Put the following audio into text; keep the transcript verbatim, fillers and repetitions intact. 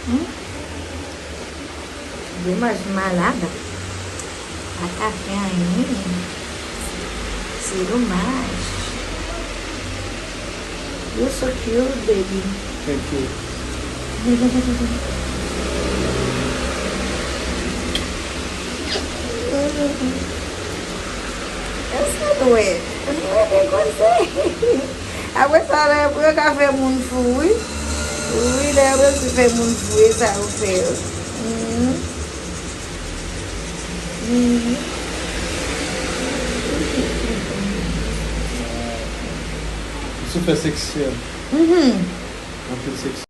Hmm? Domaj, m malad. Pa ka fè anyen. Se domaj. You're so cute, baby. Thank you. Èske nou wè? Nou wè de koze. Apre sa, la, pou yo ka fè moun fou, wi. Wi, lè yo bezwen fè moun fou, e sa yo fè. Mhm. Mhm. Sou fè seksyon. Mhm. Anpil seksyon.